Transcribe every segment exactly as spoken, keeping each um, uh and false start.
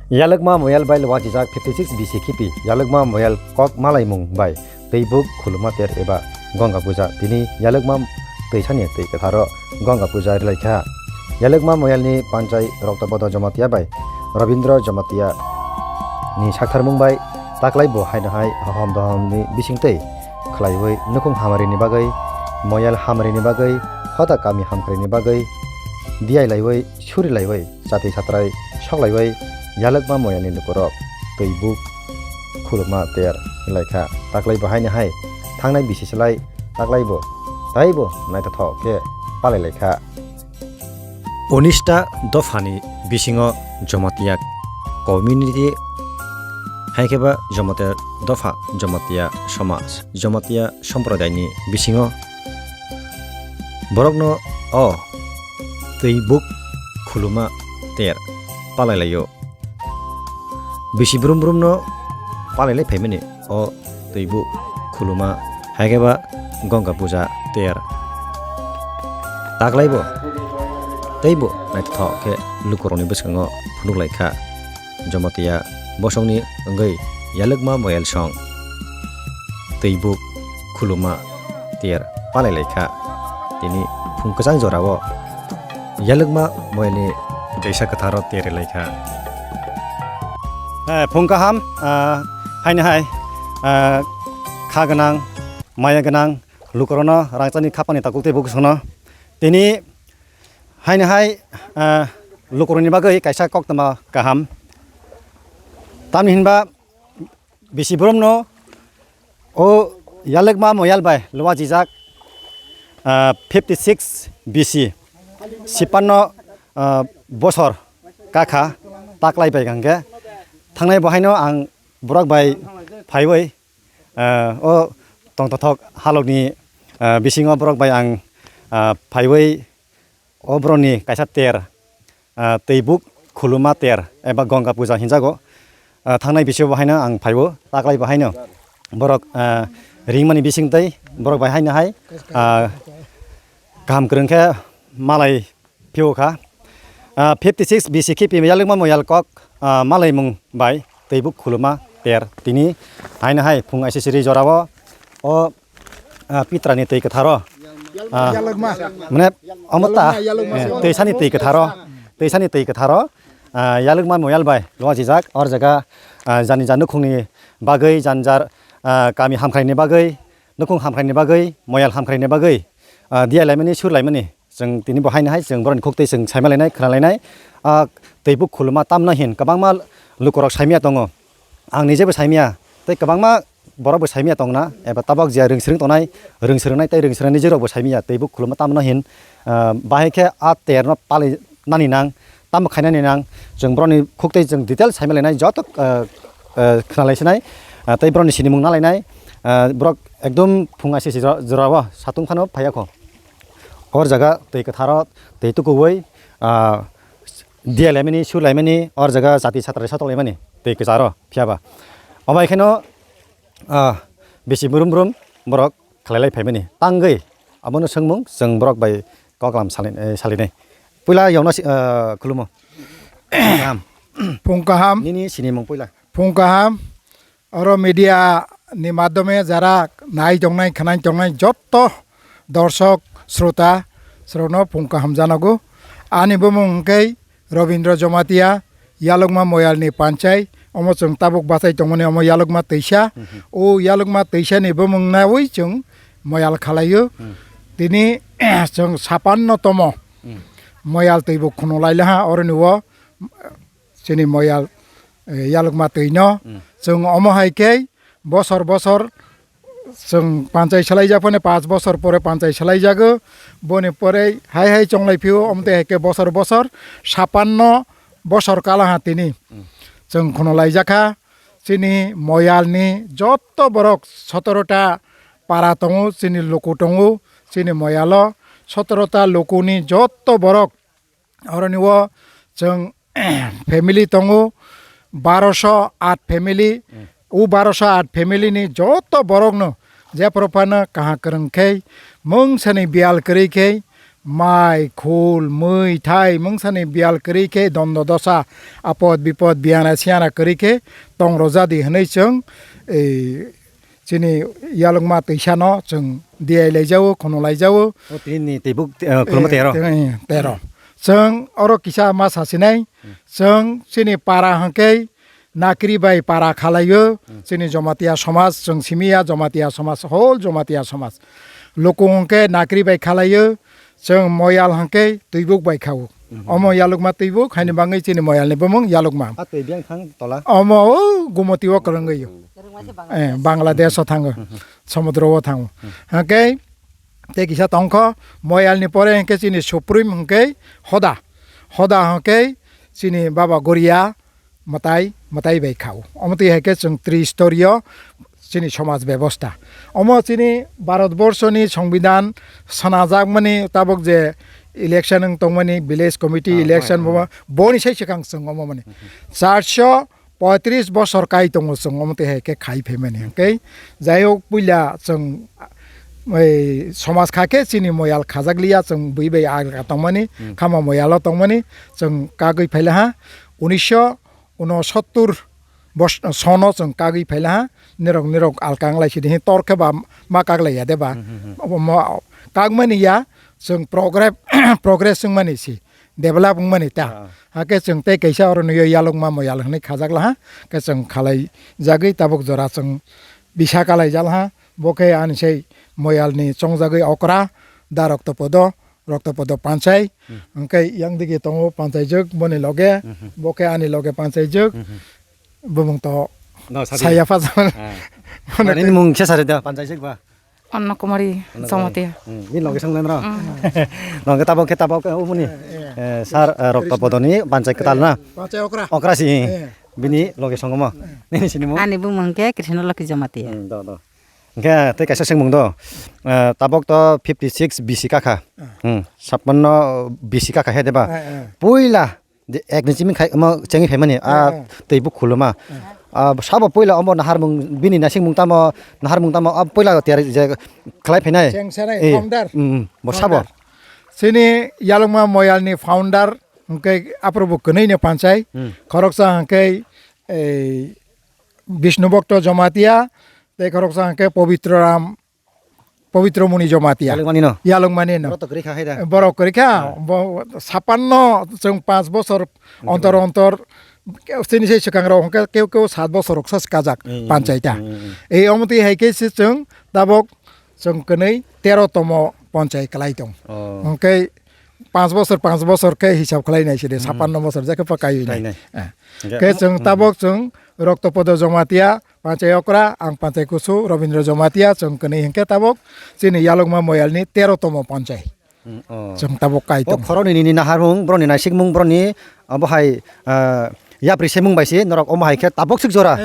Yalwkma Moyal bai lwajijak fifty six B C khipi Yalwkma Moyal kok malaimung bai twi buk khuluma ter eba Ganga Puja tini Yalwkma twisani twi kwtharo Ganga Puja rilaikha. Yalwkma Moyalni panchai Roktobodo Jamatia bai Rabindra Jamatia ni saktharmung bai taklai bo haino hai hohom dohomni bisingtwi khlaiwi nukhung hamari ni bagwi, moyal hamari ni bagwi, hoda kami hamkrai ni bagwi, diyai laiwi, suri laiwi, chati satrai sok laiwi, Yalwkma Moyalni lukurok twi buk khuluma ter lai kha. Taklai bo haino hai thangnai bisi slai taklai bo taibo naithothok khe palai lai kha. Unista dophani bisingo Jamatia community, hai khe ba Jamatia dopha, Jamatia somaj, Jamatia somprodayni bisingo borokno o twi buk khuluma ter palai laio. Bisi brum brumno palai lai phaimani o twi buk khuluma, hai khe ba Ganga Puja ter. Taklai bo tei bo naithothok khe lukurokni bwskango phunuk lai kha. Jamatia bosongni wngwi Yalwkma Moyal song twi buk khuluma ter palai lai kha. Tini phung kwchang jorao Yalwkma Moyalni kaisa kwtharo ter lai kha. Eh, phung kaham, ah, haino hai, ah, kha gwnang, maya gwnang, lukurokno rangchakni khapani takhuk tei bukusono. Tini haino hai, ah, lukurokni bagwi kaisa koktwma kaham. Tamni hinba bisi boromno o Yalwkma Moyal bai lwajijak, ah, fifty six B C, sipanno, ah, bosor kakha taklai bai hwnkhe thangnai bo haino ang borok bai phaiwi, ah, o tongthothok halokni, ah, bisingo borok bai ang, ah, phaiwi o borokni kaisa ter, ah, twi buk khuluma ter eba Ganga Puja hinjago. Ah, thangnai bisio bo haino ang phaibo, taklai bo haino borok, ah, ringmani bising tei borok bai haino hai, ah, kaham kwrwng khe malai phio kha. Ah, fifty six B C khipi Yalwkma Moyal kok, ah, malaimung bai twi buk khuluma ter tini haino hai phung aisisiri jorao o, ah, Pitrani twi kwtharo, ah, Yalwkma. Mane omo ta, Yalwkma, Yalwkma. Eh, twisani twi kwtharo, twisani twi kwtharo, ah, Yalwkma Moyal bai lwajijak or jaga, ah, jani jan nukhungni bagwi, janjar, ah, kami hamkhraini bagwi, nukhung hamkhraini bagwi, moyal hamkhraini bagwi, ah, diyai laimani, sur laimani. Chwng tini bo haino hai chwng borokni khuktwi chwng saima lainai, khna lainai. Ah, twi buk khuluma tamno hin kwbangma lukurok saimaya tongo. Ang nijebo saimaya, tei kwbangma borokbo saimaya tongna, eba tabok je rwngswrwng tongnai, rwngswrwngnai tei rwngswrwngnai nijorokbo saimaya, tei bo khuluma tamno hin, ah, bahai khe a terno pali nani nang, tamo khainani nang, chwng borokni khuktwi chwng detail saima lainai, joto, ah, ah, khna laisinai, ah, tei borokni sinimung na lainai, ah, borok ekdom phung aisisi jora, jorao satung phano phaiya kho. Or jaga twi kwtharo twi tukuwi, ah, diyai laimani, sur laimani, or jaga chati satrai sotok laimani twi kwcharo phiyaba. Omo hai kheno, ah, bisi brum brum borok khlai lai phaimani. Tangwi abono swngmung chwng borok bai koklam salai, eh, salinai. Puila yongno si, ah, khulumo. Kaham. Phung kaham. Nini sinimung puila. Phung kaham. Oro media ni madhyome jara nai tongnai, khwnai tongnai jotto dorshok, srota, srokno phung kaham janago. Ani bumung hwnkhe Robindra Jamatia, Yalwkma Moyalni panchai, omo chwng tabuk bachai tongmani omo Yalwkma twisa. Mhm. O Yalwkma twisani bumung nawi chwng moyal khalaio. Hmm. Tini chwng sapanno tomo Hmm. moyal twibo khunu lailaha oroni o chini moyal, eh, Yalwkma twino. Hmm. Chwng omo hai khe bosor bosor chwng panchai swlaijak phano, panch bosor pore panchai swlaijago. Boni pore hai hai chonglai phio, omo twi hai khe bosor bosor sapanno bosor kalaha tini. Hmm. Chwng khunu laijakha chini moyalni jotto borok sotoro ta para tongo, chini luku tongo, chini moyalo sotoro ta lukuni jotto borok. Oroni o chwng family tongo, baroso at family. Hmm. O baroso at family ni joto borokno jephru phano kaham kwrwng khe, mungsani biyal kwrwi khe, mai, khul, mui, thai, mungsani biyal kwrwi khe dondo dosa, apod bipod, biyana siyana kwrwi khe tong rwjadi hwnwi chwng, ei, chini yalwkma twisano chwng diyai laijao, khono laijao. O tini ni tibuk, eh, khulumma tero. Eh, tero. Chwng oro kisa ma sasinai, chwng chini para hwnkhe Nakri bai para khalaio, chini Jamatia somaj, chwng simiya Jamatia somaj, whole Jamatia somaj. Lukung hwnkhe Nakri bai khalaio, chwng Moyal hwnkhe Twibuk bai khao. Omo Yalukma Twibuk, haini bangwi chini Moyalni bumung Yalukma. A twi biyang thang tola. Omo o Gumoti o kwrwngwi o. Eh, Bangladesh o thango, somudro o thango. Hwnkhe tei kisa tongkho, Moyalni pore hwnkhe chini Supreme hwnkhe Hoda. Hoda hwnkhe chini Baba Goria, mwtai, mwtai bai khao. Omo twi hai khe chwng tristorio chini somaj bebosta. Omo chini Bharat borshoni songbidan swnajakmani tabuk je election wng tongmani, village committee election bo, boni sai swkang chwng omo mani. Charso poitris bosor kai tongo chwng omo twi hai khe khai phaimani. Hwnkhe jai hok puila chwng, ei, somaj kha khe chini Moyal khajak liya, chwng bui bai alka tongmani, khama Moyalo tongmani, chwng kagwi phailaha. Unisho unosottor bos-, sono chwng kagwi phailaha, nirok, nirok alka wng lai sidi hin tor khe ba ma kak lai ya de ba. Obo mo-, kagmani ya, chwng progre-, progress wngmani si, develop wngmani ta. Hakhe chwng tei kaisa oro nugwi Yalukma Moyal hwnwi khajak laha, khe chwng khalai jagwi tabuk jora chwng bisa kalai jalaha, bo khe ani sei Moyalni chongjagwi okra, da roktopodo, roktopodo panchai, hwnkhe yang digi tongo panchaijwk boni loge, bo khe ani loge panchaijwk, bumung to saya pha. Nini mung khe sari da panchaijwk ba? Anna Kumari Jamatia. Bini loge song lenro. Nong khe tabok khe tabok, eh, umuni, eh, sar, eh, roktopodo ni panchai kwtal na. Panchai okra. Okra si. Bini loge song mo. Nini sini mo. Ani bumung khe Krishna Lokhi Jamatia. Do, do. Hwnkhe tei kaisa swngmung do. Eh, tabok to fifty six B C kakha. Hmm, sappanno B C kakha he deba. Puila je ek ni chimi khai mo chengwi phaimani a tei bu khuluma. Ah, sabo puila omo naharmung bini naisingmung tamo, naharmung tamo a puila tiyar je khlai phainai. Chengsanai, eh, founder. Hmm, hmm, bo sabo. Chini Yalungma Moyalni founder hwnkhe aphuru bo kwnwi no panchai. Khoroksa hwnkhe ei Bishnu Bhakta Jamatia, tei khoroksa hwnkhe Pabitra Ram, Pabitra Muni Jamatia. Yalungmani no? Yalungmani no. Borok to kwrwi kha hai da? Borok kwrwi kha. Bo, sapanno chwng panch bosor ontor ontor, chini se swkang rok hwnkhe keu keu sat bosor rok sa kajak panchai ta. Ei omo twi hai khe se chwng tabok chwng kwnwi tero tomo panchai kwlai tong. Hwnkhe panch bosor, panch bosor khe hisab khlai nai sidi, sapanno bosor je khe pa kai nai. Khe chwng tabok chwng Roktopodo Jamatia, Panchai Okra, ang Panchai Kusu, Robindra Jamatia, chwng kwnwi hwnkhe tabok chini Yalungma Moyalni tero tomo panchai. Chwng tabok kai tong. Khoroknwi nini naharmung, borokni naisikmung, borokni abo hai, ah, yapri semung bai se norok omo hai khe tabok sik jora.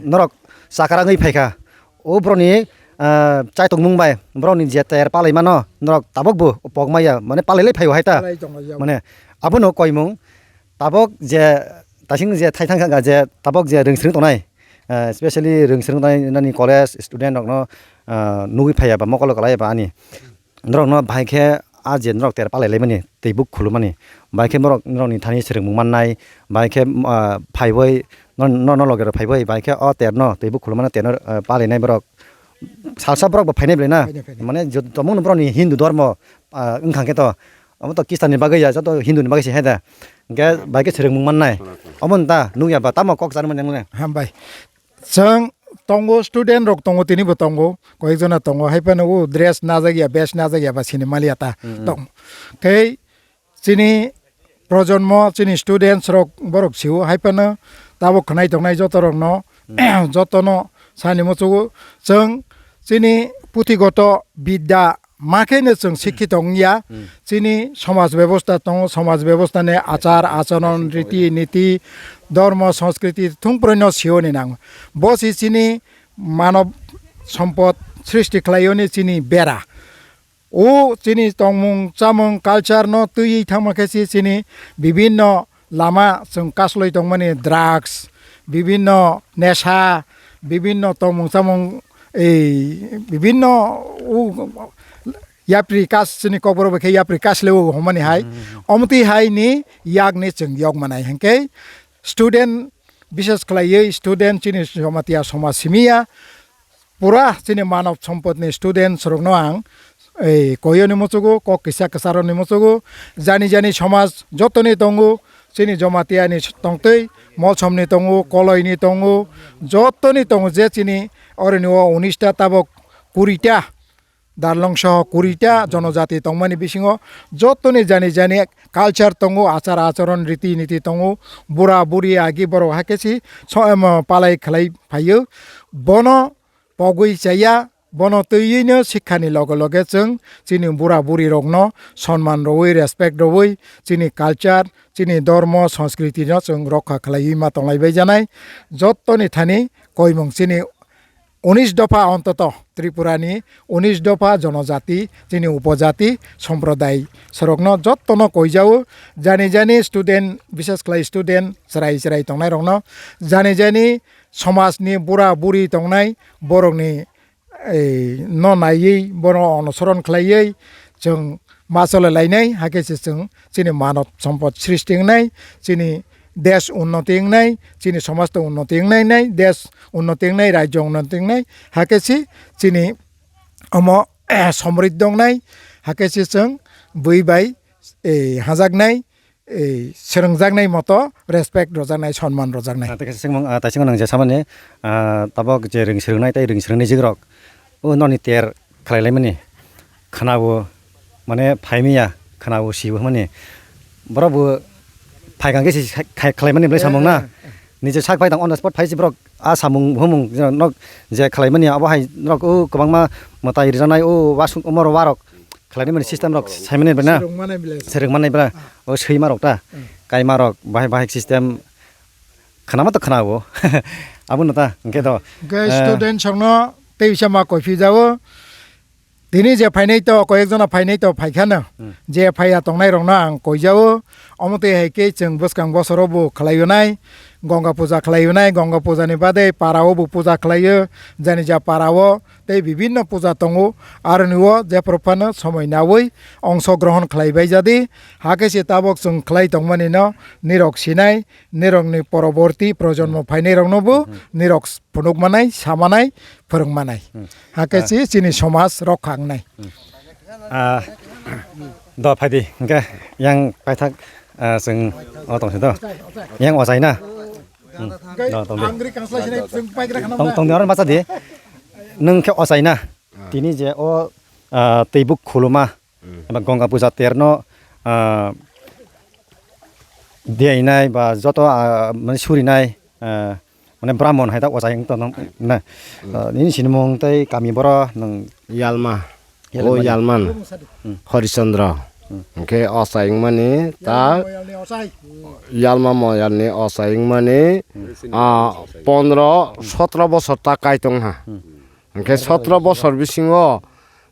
Norok chakra wngwi phaikha. O borokni, ah, chaitokmung bai borokni je ter palai mano norok tabok bo pok maya, mane palai lai phaio hai ta. Mane abono koimung tabok je taising je thai thang kha je tabok je rwng swrwng tongnai, ah, specially rwng swrwng tongnai nani college student rokno, ah, nugwi phaiya ba mokolo kwlaiya ba ani. Norokno bahai khe a je norok ter palai laimani, tei buk khulumani, bahai khe borok norokni thani swrwngmung mannai, bahai khe, ah, phaiwi no, no, no loge rok phaiwi, bahai khe o terno tei buk khulumano terno, ah, palainai borok. Salsa borok bo phainai belai na? Phainai, phainai. Mane joto mungno borokni Hindu dhormo, ah, wngkha khe to, omo to Khristanni bagwi ya, joto Hinduni bagwi se hai da. Hwnkhe bahai khe swrwngmung mannai. Omo nta nukya ba tamo kok chana manya nukya? Hambai. Chwng tongo, student rok tongo, tini bo tongo, koyek jona tongo, hai phano o dress najak ya, bes najak ya ba sini maliya ta tong. Tei chini projonmo, chini students rok borok sio, hai phano tabok khwnai tongnai joto rokno, jotono sani muchugo chwng chini puthigoto bidya ma khe no chwng sikhito wngya, chini somaj bebosta tongo, somaj bebosta ni achar, acharon, riti, niti, dhormo, sanskriti thung pore no sio ni nango. Bo si chini manob sompod srishti khlaio ni chini bera. O chini tongmung, chamung, culture no twiwi thangma khe si chini bibinno lama chwng kasloi tongmani drugs, bibinno nesha, bibinno tongmung chamung, ei bibinno o yapri kas chini kokborok bai khe yapri kas lewo hwnmani hai. Hmm. Omtwi hai ni yak ni chwng yok manai hinkhe student, bises khlaiwi student chini Jamatia somaj simi ya. Pura chini manav sompot ni students rokno ang, ei, koyoni muchugo, kok kisa kwcharo ni muchugo, jani jani somaj jotoni tongo, chini Jamatia ni tongtwi, Molsom ni tongo, Koloi ni tongo, jotoni tongo je chini oroni o unis ta tabok kuri ta, Darlong soho kuri ta jonojati tongmani bisingo jotoni jani jani culture tongo, achar acharon, riti niti tongo, bura buri agi borok hakhe si so-, em, palai khlai phaio. Bono pogwi chaya, bono twiwino sikhani loge loge chwng chini bura buri rokno sonman rwui, respect rwui, chini culture, chini dormo, sanskriti no chwng rokha khlaiwi ma tonglai bai janai. Jotoni thani koimung chini unis dopha, ontoto Tripura ni unis dopha jonojati, chini upojati, somprodai sorokno jottono koijao, jani jani student, bises khlai student chwrai chwrai tongnai rokno, jani jani somaj ni bura buri tongnai borok ni, ei, no naiwi, bono onosoron khlaiwi chwng ma chole lainai, hakhe se chwng chini manav sompot srishti wngnai, chini desh unnoti wngnai, chini somaj to unnoti wngnai nai, desh unnoti wngnai, rajyo unnoti wngnai, hakhe se chini omo somriddhi wngnai, hakhe se chwng bui bai, eh, hajaknai, eh, swrwngjaknai moto respect rwjaknai, sonman rwjaknai. Ah, tei kaisa swngmung, ah, taisingo nang je samani, ah, tabok je ring swrwngnai tei ring swrwngni jigrok, o noni ter khlai laimani khwnao, mane phaimiya khwnao sibo hwnmani. Borok bo phaikang khe si khai-, khai-, khlai mani belai samung na. Eh, eh, eh. Nije sak pai tang on the spot phai si borok a samung humung je nok je khlai mani abo hai nok o kwbangma mwtai rijaknai o wasuk omor warok khlai mani system rok sai mani bela. Swrwng mani bela. Swrwng mani bela. Ah. O swi ma rok ta. Hmm. Kai ma rok bahai bahai system khwnama to khwnao. Abo no ta hwnkhe to. Hwnkhe eh, student songno tei bisa ma koi phi jao. Tini je phainai to, koyek jona phainai to phaikhano, hmm, je phaiya tongnai rokno ang koijao. Omo twi hai khe chwng bwskang bosoro bo khlai onai, Ganga puja khlai onai, Ganga puja ni bade para o bo puja khlai o, jani ja para o tei bibinno puja tongo. Aroni o jephru phano somoi naui ongso grohon khlai bai jadi, hakhe se tabok chwng khlai tongmani no nirok sinai, nirok ni poroborti projonmo, hmm, phainai rokno bo, hmm, nirok phunuk manai, sa manai, phwrwng manai. Hmm. Hakhe ah, si chini somaj rok kha wngnai. Hmm. Ah, do phaidi, hwnkhe yang paithak, ah, chwng o tong si do. Yang ochai na. Hmm. Do, tong di. Tong, tong di, oro macha di. Nwng khe ochai na. Ah. Tini je o, ah, tei buk khuluma. Hmm. Eba Ganga puja terno, ah, diyainai ba joto, ah, mane surinai, ah, mane Brahmon hai ta ochai wng tong na. Hmm. Ah, nini sinimung tei kami boro nwng Yalma. Yalma. O Yalman. Hmm. Horichandra. Hmm. Hwnkhe ochai wngmani ta Yalma moyalni ochai. Yalma moyalni ochai wngmani, hmm, ah, pondro sotro bosor ta kai tong ha. Hmm. Hwnkhe sotro bosor bisingo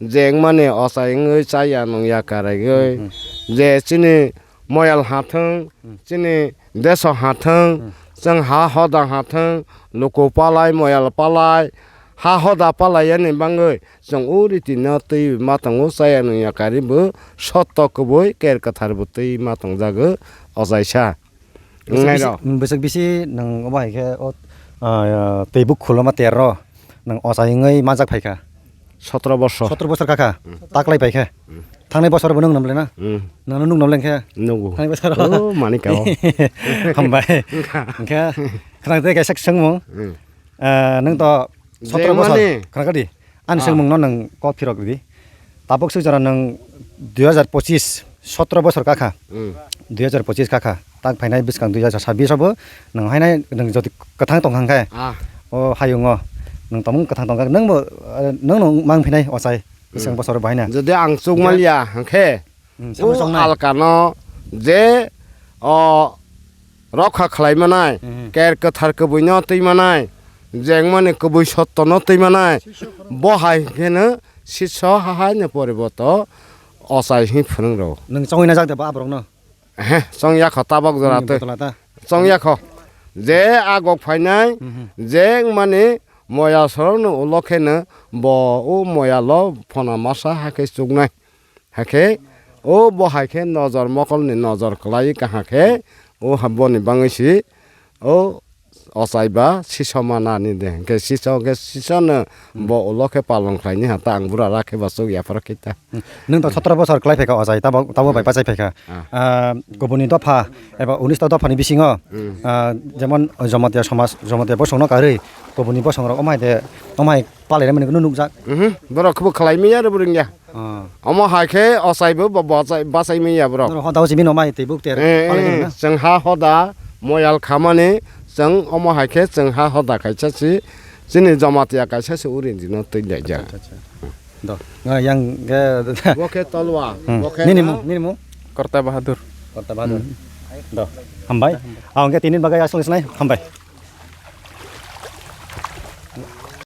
je wngmani ochai wngwi chaya nungya karaigwi, hmm, hmm, je chini moyal hathwng, hmm, chini deso hathwng, hmm, chwng ha hoda hathwng, luku palai, moyal palai, ha hoda palai yani bangwi chwng o riti no twi ma tongo, chaya nungya kari bo sotto kubui ker kwthar bo twi ma tongjago ochaisa. Bwswk bisi, bwswk bisi nwng obo hai khe o, ah, tei buk khuluma ter rw nwng ochai wngwi manjak phai kha. Sotro bosor. Sotro bosor kha kha. Hmm. Taklai pai kha. Hmm. Thangnai bosor bo nwng nam le na? Hmm. Nwng nuk nam le khe? Nugo. Thangnai bosor. Oh, mani ka o. Hambai. Wngkha. Wngkha. Khwna tei kaisa swngmung. Hmm. Ah, nwng to sotro bosor. Jemani. Khwna kha di. Ani ah, swngmung no nwng kok phirok di. Tabuk swk jora nwng dui hajar pochis, sotro bosor kha kha. Hmm. Dui hajar pochis kha kha. Tak phainai bwskang dui hajar sabbish o bo nwng hainai nwng jodi kwthang tong kha khe. Ah. O hayung o nwng tongmung kwthang tong kha. Nwng bo, eh, nwng no mang phinai ochai bwskang bosor bo haina. Jodi ang chukmaliya hwnkhe, hmm, o samung songnai. Alkano je o rokha khlai manai, mhm, ker kwthar kwbui no twi manai, jengmani kwbui sotto no twi manai, bo hai khe no sitso hahai no poriboto ochai hi phwrwng rw. Nwng chongwi na jak de ba aborok no? Ehe, chong ya kho tabok jora twi. Nwng botol ata. Chong ya kho. Je agok phainai, mhm, jengmani moya sorok no ulo khe no bo o moya lo phona masa ha khe chuknai. Hakhe o bo hai khe nojor mokolni nojor kwlai kaham khe o ha-, boni bangwi si o ochai ba siso manani de. Hwnkhe siso hwnkhe sisono bo ulo khe palong khlaini ha ta ang bura ra khe ba chuk yapharo khe ta. Nwng to sotoro bosor kwlai phaikha ochai, tabo, tabo bai bachai phaikha. Ah. Ah, kubuni dopha eba unis ta dophani bisingo, ah, jemon Jamatia somaj, Jamatia bosongno karwi kubuni bosongrok omai de, omai palai mani nukjak. Mhm. Borok khe bo khlai manya ro bo rwngya. Ah. Omo hai khe ochai bo bo-, bachai, bachai manya borok. Norok hoda o simi no mai tei buk ter Eh, palai eh, na. Chwng ha hoda moyal khamani chwng omo hai khe chwng ha hoda kaisa si chini Jamatia kaisa si uri dino twi laijak. Acha, acha. Do. Nga yang ge Bo khe Tolwa. Hmm. Bo khe Nini na- mung, nini mung? Korta Bahadur. Korta Bahadur. Hmm. Do. Hambai. Ang ge tinin bagai asal isnai. Hambai.